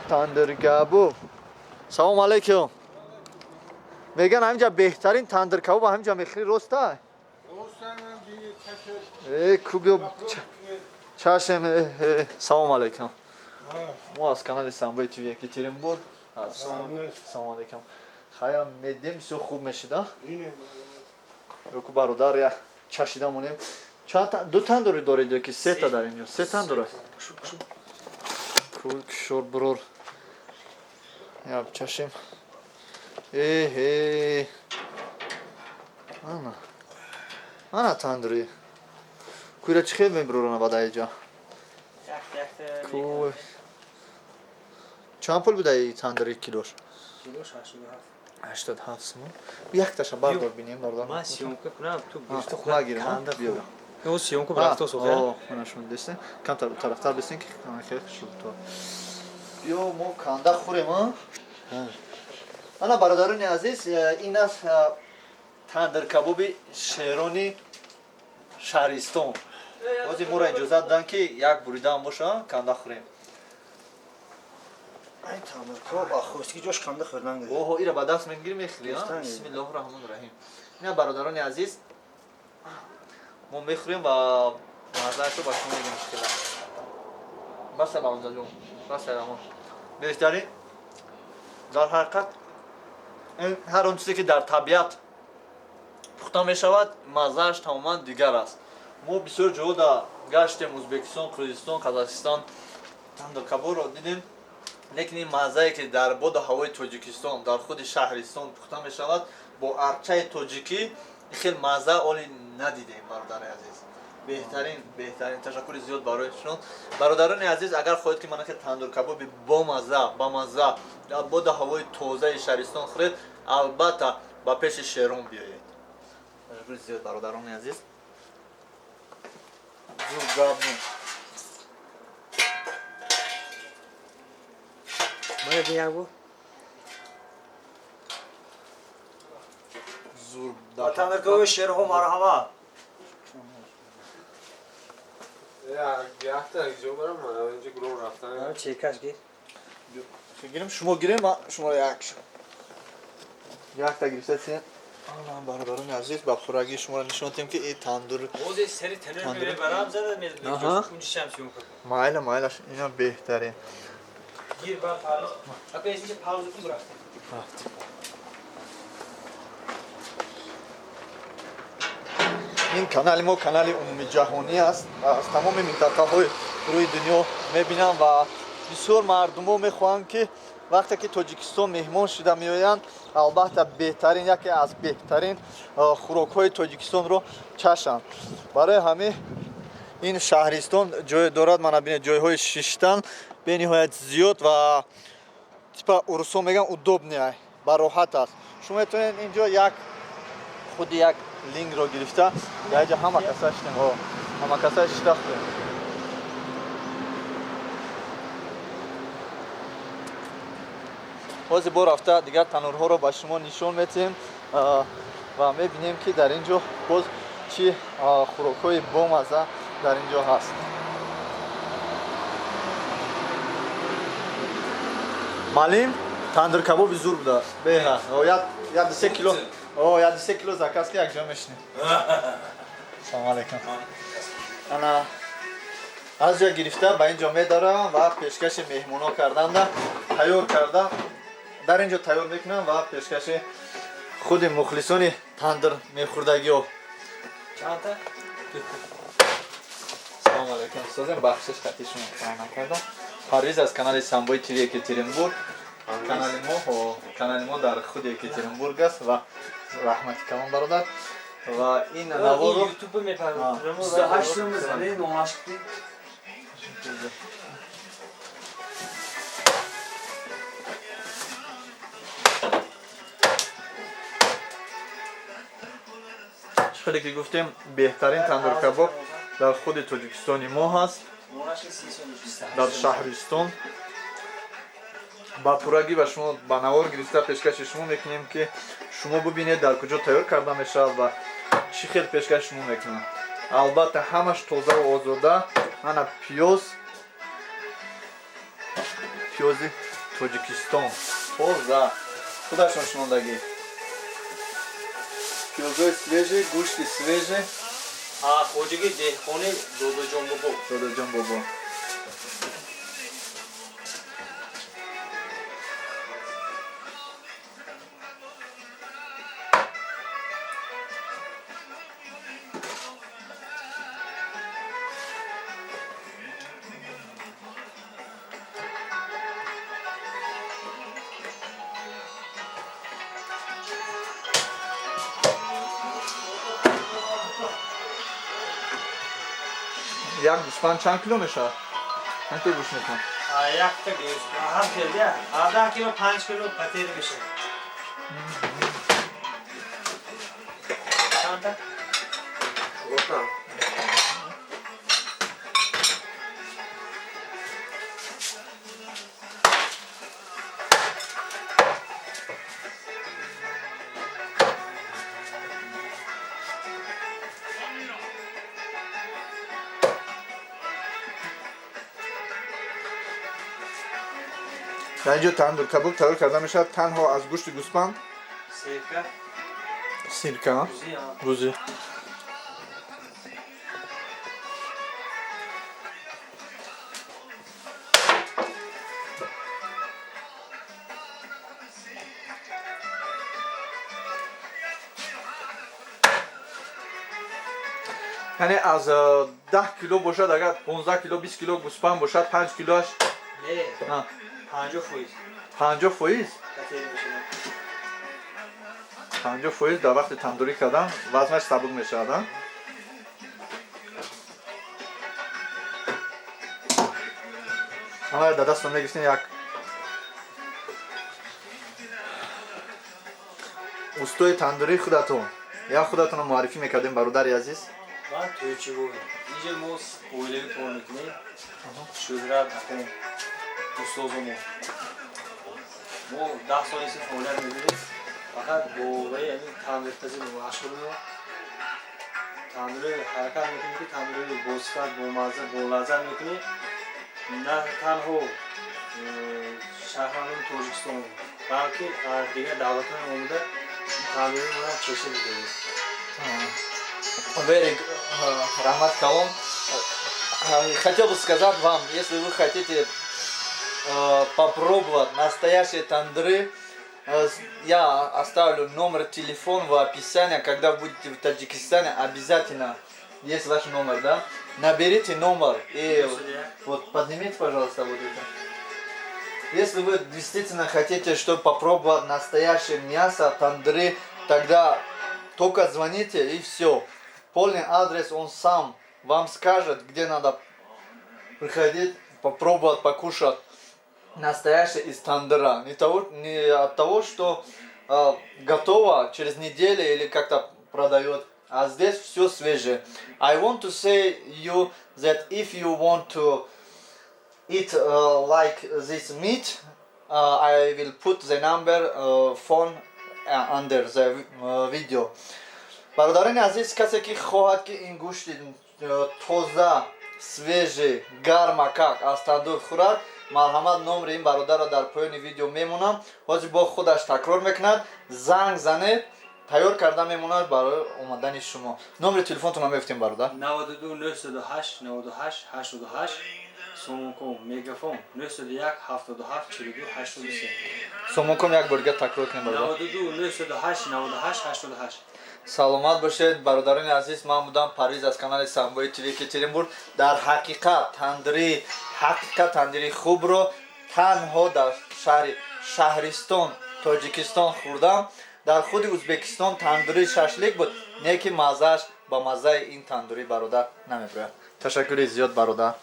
Тандир кабоб. Салом алейкум. Меган ҳаминҷа беҳтарин тандир кабоб ҳаминҷа мехӯрӣ, роста? Э, ку биё чашем. Салом алейкум. Мо аз канали Самбои ТВ Екатеринбург. Салом алейкум. Хая медем, бисёр хуб мешида. Ку бародар, я чашида монем. Чанд ду тандури доред ё ки се та дар инҷо? Се тандур аст. Ку кишор бирор. Я чашем. Эҳе. Ана. Ана тандури. Куира чӣ хел мебирорана баъд аиҷа? Ку чанд пул буда и тандури килош? Килош 87. 87 сомон. Якташа бардор бинем, бародар. Ман съёмка кунам, ту гирифта Хуна гирем, биё. Ё съёмка рафто сохе. Мана шумо дестен. Камтар тарафтар бестен ки хеле хушрӯ то. Биё мо канда хӯрем, а? Ана бародарони азиз, ин аст тандир кабоби шерони шаҳристон. Ҳозир моро иҷозат доданд, ки як буридаам боша, канда хӯрем. Ай тандир кабоб ахостики ҷош канда хӯрдан. Оҳо, ира ба даст мегирӣ, мехӯрӣ, а? Бисмиллоҳи раҳмони раҳим. Ина бародарони азиз, мо мехӯрем ва маззаашро ба шумо мегӯем чӣ хел. Баса бародарҷон, баса раҳмон. Беҳтарин дар ҳақиқат ҳар он чизе ки дар табиат пухта мешавад, маззааш тамоман дигар аст. Мо бисёр ҷоҳо да гаштем, Ӯзбекистон, Қирғизистон, Қазоқистон, тандиркабобро дидем, лекин ин маззае ки дар боду ҳавои Тоҷикистон, дар худи шаҳристон пухта мешавад бо арчаи тоҷикӣ, хел мазза оли надидем, бародари азиз. Беҳтарин, беҳтарин. Ташаккури зиёд барои шумо. Бародарони азиз, агар хоҳед ки мана ки тандуркабоби бомазза, бамазза дар боду ҳавои тозаи шаҳристон хӯред, албатта ба пеши шерон биёед. Ташаккури зиёд, бародарони азиз. Зуд гап нест. Мана як бу. Зур. Тандир кабоби шерҳо марҳамат. Якта ҷо барам, инҷо гурӯҳ рафтан. Чекаш гир. Гирем, шумо гирем, шумо як якта гирифта сен. Ана бародарони азиз, ба пуррагии шуморо нишон дем, ки и тандур Озе сери танур мебарам, зада меунҷишам съёмка. Майла, майлаш, ина беҳтарин. Гир ба пауза. Ака инҷа пауза кун, рафтем. Рафтем. Ин канали мо канали умумиҷаҳонӣ аст, аз тамоми минтақаҳои рӯи дунё мебинам ва бисёр мардумҳо мехоҳанд, ки вақте ки Тоҷикистон меҳмон шуда меоянд, албатта беҳтарин, яке аз беҳтарин хӯрокҳои Тоҷикистонро чашанд. Барои ҳамин ин шаҳристон ҷое дорад, мана бинед, ҷойҳои шиштан бениҳоят зиёд ва типа урусҳо мегӯянд удобный, бароҳат аст. Шумо метавонед инҷо як худи як лингро гирифта дар инҷа ҳама каса шитем, ҳама каса шита хӯрем. Ҳозир бо рафта дигар танурҳоро ба шумо нишон метиҳем ва мебинем, ки дар ин ҷо боз чӣ хӯрокҳои бомазза дар ин ҷо ҳаст. Маълим, тандиркабоби зур будааст, беҳа. Як 2-3 кило, як 2-3 кило заказ ки якҷо мешинем. Салому алейкум. Ана аз ҷо гирифта ба ин ҷо медарам ва пешкаши меҳмонҳо карданда тайёр карда, дар ин ҷо тайёр мекунам ва пешкаши худи мухлисони тандир мехӯрдагиҳо. Чандта? Салому алейкум, созем, бахшиш, хати шумо накардам. Парвиз аз канали Самбои ТВ Екатеринбург. Канали мо, канали мо дар худи Екатеринбург аст ва раҳмати калон, бародар, ва ин наворо Ютуб мепарам. 28 сум зани номашки. Чӣ хеле ки гуфтем, беҳтарин тандуркабоб дар худи Тоҷикистони мо ҳаст, дар шаҳристон. Ба пуррагӣ ба шумо ба навор гирифта пешкаши шумо мекунем, ки шумо бубинед, дар куҷо тайёр карда мешавад ва чӣ хел пешкаши шумо мекунанд. Албатта ҳамаш тозаву озода. Ана пиёз. Пиёзи Тоҷикистон тоза, худашон шинондагӣ. Пиёзои свежий, гӯшти свежий. А хоҷагии деҳқони Додоҷон бобо. Додоҷон бобо. Як гӯсфанд чанд кило мешавад? Чанд кило гӯшт мекунад? Якта ҳар хел, 10 кило, 5 кило потери мешавад. Чанда? Отам. Дар инҷо тандур кабоб тайёр карда мешавад танҳо аз гӯшти гӯсфанд. Сирка. Сирка. Бузи. Бузи. Яъне аз 10 кило бошад, агар 15 кило, 20 кило гӯсфанд бошад, 5 килоаш? Не, 50%. 50%? Потери мешавад. 50% дар вақти тандурӣ кардан вазнаш сабук мешавад, а? Ҳамаро дар дастон мегирифтем. Як устои тандурии худатон, як худатонро муаррифӣ мекардем, бародари азиз. Ман тӯйчи буд. Инҷа мо оилавӣ кор мекунем. Шӯҳрат акон устозамо. Мо 10 сол ест фаъолият мебинем. Фақат бо ваи ҳамин тандирпазӣ машғулем. Тандури ҳаракат мекунем, ки тандури босифат, бомазза, болаззат мекунем. На танҳо шаҳрвандони Тоҷикистон, балки аз дигар давлатҳо омода тандури моро чеша дидаем. Very раҳмат калон. Хотел бы сказать вам, если вы хотите попробовать настоящие тандры, я оставлю номер телефона в описании. Когда будете в Таджикистане, обязательно есть ваш номер, да? Наберите номер и вот поднимите, пожалуйста, вот это. Если вы действительно хотите, чтобы попробовать настоящее мясо, тандры, тогда только звоните, и все. Полный адрес он сам вам скажет, где надо приходить, попробовать покушать настоящее из тандыра. Не от того, что готово через неделю или как-то продает, а здесь все свежее. I want to say you that if you want to eat like this meat, I will put the number phone under the video. Бародарони азиз, касе ки хоҳад, ки ин гӯшти тоза, свежий, гармакак аз тандур хӯрад, марҳамат, номери ин бародарро дар поёни видео мемонам. Ҳозир бо худаш такрор мекунад. Занг занед, тайёр карда мемонад барои омадани шумо. Номери телефонтонро мегуфтем, бародар. 92 908 98 88. Сомонком Мегафон 901 77 42 83. Сомонком як бор дига такрор кунем, бародар. 92 908 98 88. Саломат бошед, бародарони азиз. Ман будам Парвиз аз канали Самбои ТВ Екатеринбург. Дар ҳақиқат тандири, ҳақиқат тандири хубро танҳо дар шаҳри Шаҳристон, Тоҷикистон хӯрдам. Дар худи Ӯзбекистон тандури шашлик буд, не ки маззааш ба маззаи ин тандурӣ, бародар, намебирояд. Ташаккури зиёд, бародар.